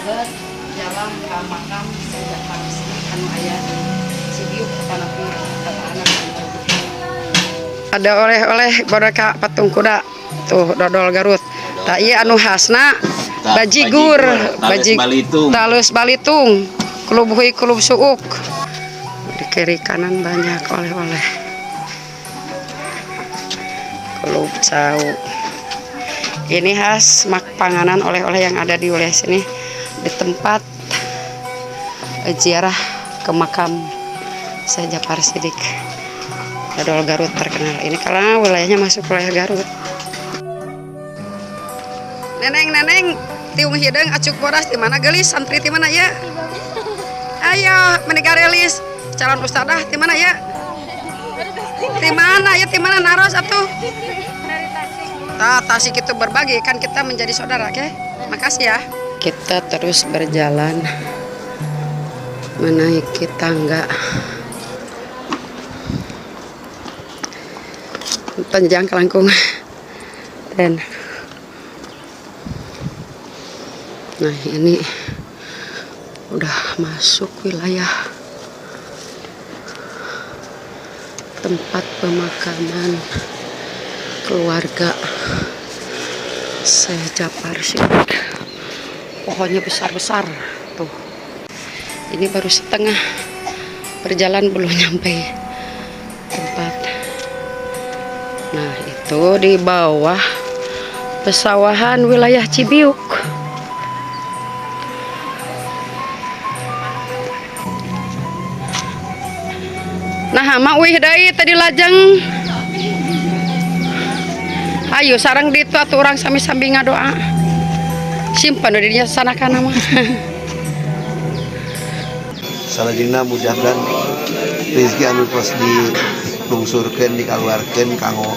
Lebet jalan ka makam Jafar Siddiq anu aya di Cibiuk atanapi anak. Ada oleh-oleh boneka patung kuda tuh, dodol Garut. Tah, ieu anu khasna bajigur, Tales balitung. Tales balitung, kulub hui kulub suuk. Di kiri kanan banyak oleh-oleh. Kulub cau. Ini khas mak panganan oleh-oleh yang ada di wilayah sini, di tempat ziarah ke makam Syekh Jafar Siddiq. Dodol Garut terkenal. Ini karena wilayahnya masuk wilayah Garut. Neneng, neneng, tiung hideung acuk bodas di mana, geulis santri di mana ya? Ayo, meni garelis calon ustadah di mana ya? Di mana ya? Di mana naros atuh? Tah, Tasik itu berbagi kan, kita menjadi saudara, oke? Makasih ya. Kita terus berjalan menaiki tangga. Panjang kelangkung. Dan nah, ini udah masuk wilayah tempat pemakaman keluarga Syekh Jafar Siddiq. Pohonnya besar-besar tuh. Ini baru setengah berjalan, belum nyampe tempat. Nah, itu di bawah pesawahan wilayah Cibiuk. Nah, mak wih deui tadi lajeng. Ayo sareng ditu atuh, urang sami-sami ngadoa. Simpan di dinya sanakana mah. Salajengna mudah-mudahan rezeki anu tos dilungsurkeun, dikaluarkeun kanggo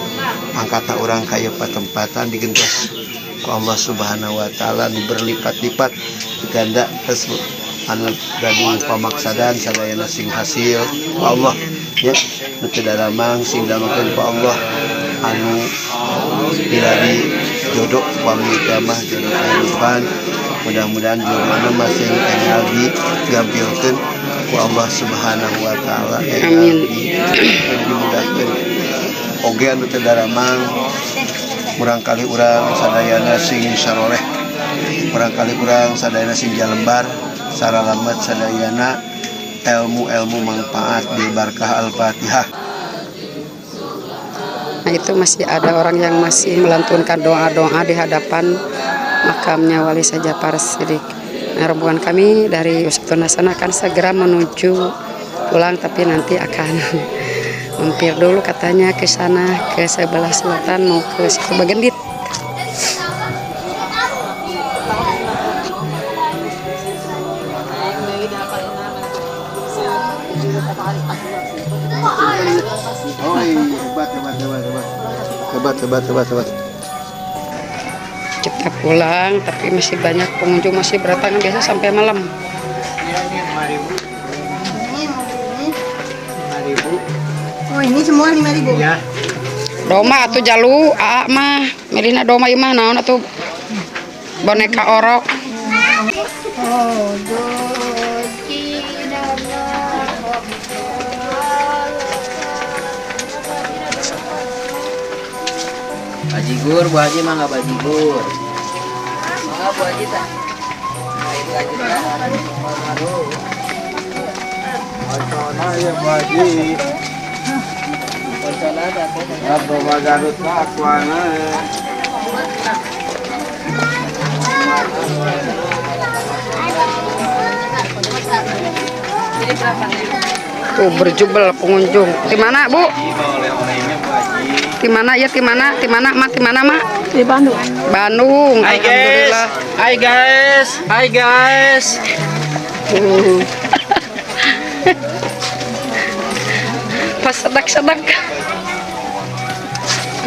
angkatan urang ka ieu patempatan, digentos ku Allah Subhanahu wa taala nu berlipat-lipat ganda. Terus anu gaduh pamaksadan sadayana sing hasil ku Allah ya, nu teu daramang sing damangkeun ku Allah, anu miladi jodoh upami mah jodoh kehidupan, mudah-mudahan jodohna mah sing enggal digampilkeun ku Allah Subhanahu wa taala, enggal Amin. Dimudahkeun. Oge anu teu daramang, murangkalih urang sadayana sing saroleh, murangkalih urang sadayana sing jalembar saralamet sadayana, ilmu-ilmu manfaat bil barkah Al-Fatihah. Nah, itu masih ada orang yang masih melantunkan doa-doa di hadapan makamnya Wali Syekh Jafar Siddiq. Nah, rombongan kami dari Uswatun Hasanah akan segera menuju pulang, tapi nanti akan mampir dulu katanya ke sana, ke sebelah selatan, mau ke situ Bagendit. Oh iya, hebat hebat hebat hebat hebat hebat hebat hebat. Kita pulang, tapi masih banyak pengunjung masih berdatangan, biasa sampai malam. Oh, ini semua 5.000. Ya. Domba atuh jalu, aa mah milihna domba ieu mah, naon atuh, boneka orok. Oh, do. Bajigur, Bu Haji mah nggak bajigur. Mangga, Bu Haji, tah. Ayo, Bu Haji tah. Wacana ya, Bu Haji. Wacana tah. Ya, bawa Garut mah akuana. Tuh berjubel pengunjung. Di mana, Bu? Oleh-olehnya, Bu Haji. Di mana ya? Di mana? Di mana, Mak? Di mana, Mak? Di Bandung. Bandung. Hai guys. Alhamdulillah. Hai guys. Hai guys. Pas sedak-sedak.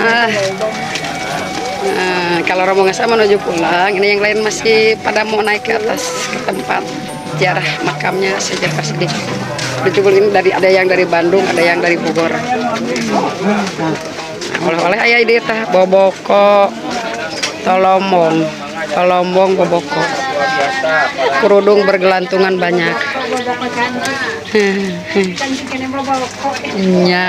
Ah. Nah, kalau rombongan saya menuju pulang, ini yang lain masih pada mau naik ke atas ke tempat ziarah makamnya Syekh Jafar Siddiq. Berjubel ini dari, ada yang dari Bandung, ada yang dari Bogor. Nah, oleh-oleh aya di tah boboko, tolombong, tolombong boboko. Kerudung bergelantungan banyak. Nya.